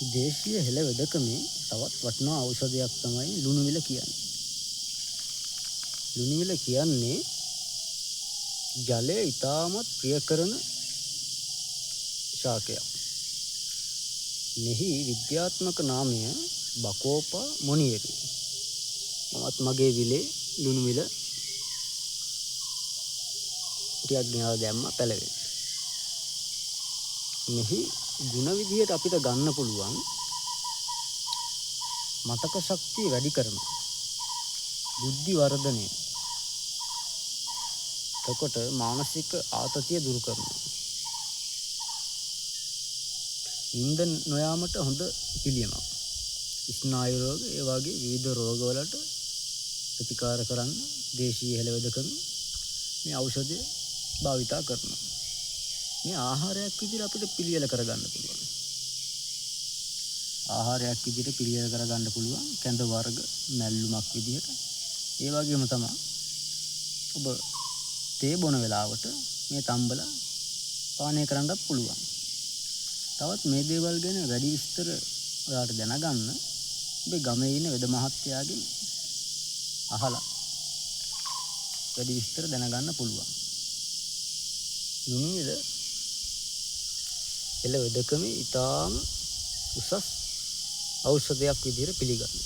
දේශීය හෙළ වෙදකමේ තවත් වටිනා ඖෂධයක් තමයි ලුණුමිල කියන්නේ. ලුණුමිල කියන්නේ ජලය ඉතාමත් ප්‍රිය කරන ශාකයක්. මෙහි විද්‍යාත්මක නාමය බකෝපා මොනියරි. මමත් මගේ විලේ ලුණුමිල ටිකක් ගෙනල්ලා දැම්මා පැලවෙන්න. මෙහි ගුණ විදිහට අපිට ගන්න පුළුවන් මතක ශක්තිය වැඩි කරනවා. බුද්ධි වර්ධනය. එතකොට මානසික ආතතිය දුරු කරනවා. නින්ද නොයාමට හොඳ පිළියමක්. ස්නායු රෝග, ඒ වගේ විවිධ රෝගවලට ප්‍රතිකාර කරන්න දේශීය හෙළ වෙදකම මේ ඖෂධය භාවිතා කරනවා. මේ ආහාරයක් විදිහට අපිට පිළියෙල කරගන්න පුළුවන්. ආහාරයක් විදිහට පිළියෙල කරගන්න පුළුවන් කැඳ වර්ග මැල්ලුමක් විදිහට. ඒ වගේම තමයි ඔබ තේ බොන වෙලාවට මේ තම්බල පානය කරන්නත් පුළුවන්. තවත් මේ දේවල් ගැන වැඩි විස්තර ඔයාලට දැනගන්න ඔබේ ගමේ ඉන්න වෙද මහත්තයාගෙන් අහලා වැඩි විස්තර දැනගන්න පුළුවන්. ලුණුමිල එළ වෙදකමේ ඉතාම උසස් ඖෂධයක් විදිහට පිළිගන්නවා.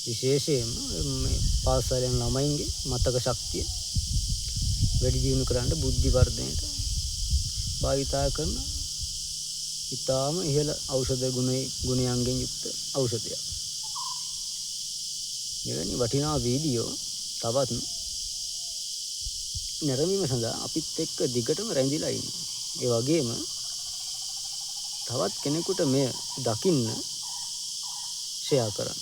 විශේෂයෙන්ම මේ පාසල් යන ළමයින්ගේ මතක ශක්තිය වැඩි දියුණු කරන්න, බුද්ධි වර්ධනයට භාවිතා කරන ඉතාම ඉහළ ඖෂධ ගුණයන්ගෙන් යුක්ත ඖෂධයක්. මෙවැනි වටිනා වීඩියෝ තවත් නැරඹීම සඳහා අපිත් එක්ක දිගටම රැඳිලා ඉන්න. ඒ වගේම තවත් කෙනෙකුට මෙය දකින්න ෂෙයා කරන්න.